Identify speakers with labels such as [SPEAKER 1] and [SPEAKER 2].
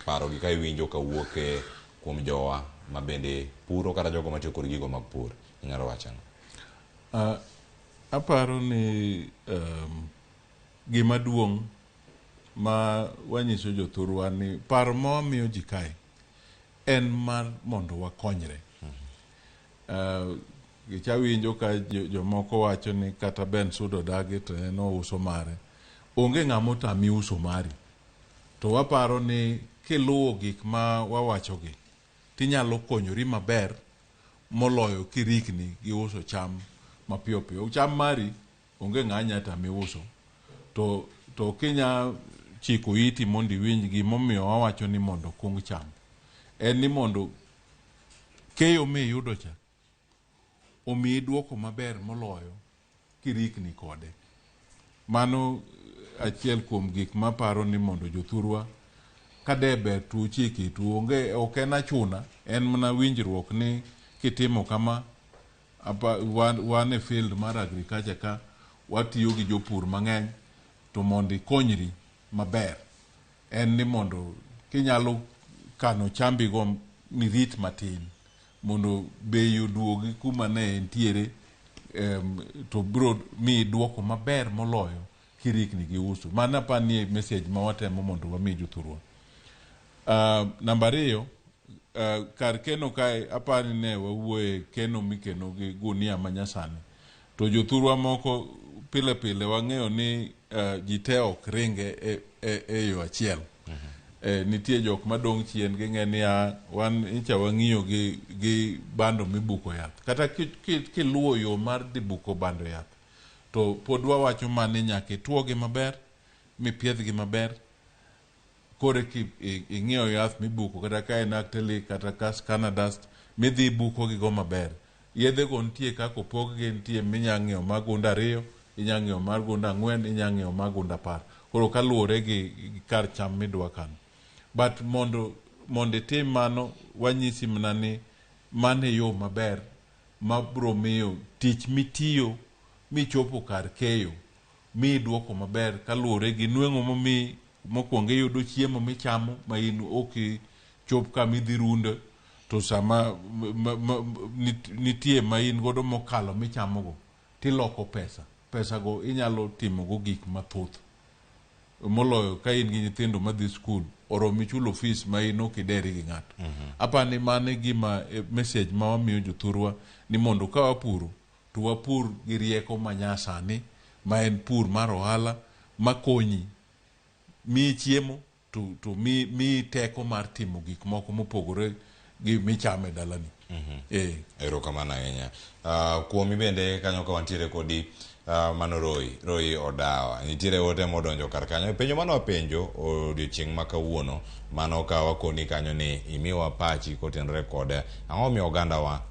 [SPEAKER 1] Paro gi ka iwinjo kawuok e kuom jowa ma bende puro kata jogo matiyo kod gigo mag pur, inyalo wacho ang'o?
[SPEAKER 2] Aparo ni gima duong' ma wanyiso jothurwa ni paro ma wamiyo ji kae en mar mondo wakonyre. Nikech awinjo ka jomoko wacho ni kata Ben Suda odagi to en ouso mare. Onge ng'ama otami uso mari. To waparo ni kiluwo gik ma wawachogi, tinyalo konyori maber moloyo kirikni gi uso cham mapiyo piyo. Cham mari onge ng'a nya tami uso. To kinya chiko iti mondo iwinj gimomiyo wawacho ni mondo okung cham. En ni mondo keyo miyudo cha omiyi duoko maber moloyo kirikni kode. Mano achiel kuom gik maparo ni mondo jothurwa ka de ber to uchik itu. Onge, ok en achuna, en mana winjruok ni kitimo kama apa, wan e field mar agriculture ka watiyo gi jopur mang'eny to mondo ikonyri maber en ni mondo kinyalo kano chambigo mirit matin mondo bei oduogi kuma ne entiere to biro miyi duoko maber moloyo kirikni gi uso. Mano aparo ni e message ma watemo mondo wami jothurwa. Namba 2, kar keno kae aparo ni ne wawuoye keno mikeno gi gunia manyasani. To jothurwa moko pile pile wang'eyo ni ji te ok ringe e yo achiel. Nitie jok madong' chien ging'e niya wan nyicha wang'iyo gi bando mibuko yath. Kata kiluwo yo mar dhi buko bando yath, to pod wawacho mana ni nyaka ituogi maber, mipiedhgi maber, koro ing'iewo yath mibuko kata ka en Actellic kata ka Canadust midhi ibuko gigo maber. Yedhe go nitie kaka opog gi, nitie minya ng'iewo mar gunda 2, inya ng'iewo mar gunda 4, inya ng'iewo mar gunda 10. Koro kaluwore gi kar cham midwa kano. But mondo itim mano, wanyisi mana ni mano e yo maber mabiro miyo tich mitiyo michopo kar keyo miyi duoko maber kaluwore gi nweng'o momiyi. Mokwongo iyudo chiemo michamo ma in ok ichop kama idhi runde, to sama nitie ma in godo mokalo michamogo tiloko pesa. Pesago inyalo timogo gik mathoth moloyo ka in gi nyithindo madhi skul oromi chulo fees ma in ok ideri gi ng'ato. Aparo ni mano e gima message ma wamiyo jothurwa ni mondo ka wapuro to wapur gi rieko manyasani ma en pur mar ohala makonyi miyi chiemo to miyi teko mar timo gik moko mopogore gi michamo e dalani.
[SPEAKER 1] Erokamano ahinya. Kuomi bende kanyo ka wantiere kodi mano Roy Odawa. Nitiere ote modonjo kar kanyo. Penjo mane wapenjo odiochieng' ma kawuono, mano ka wakoni kanyo ni imiwa pachi kotenore kod ang'o miyo ogandawa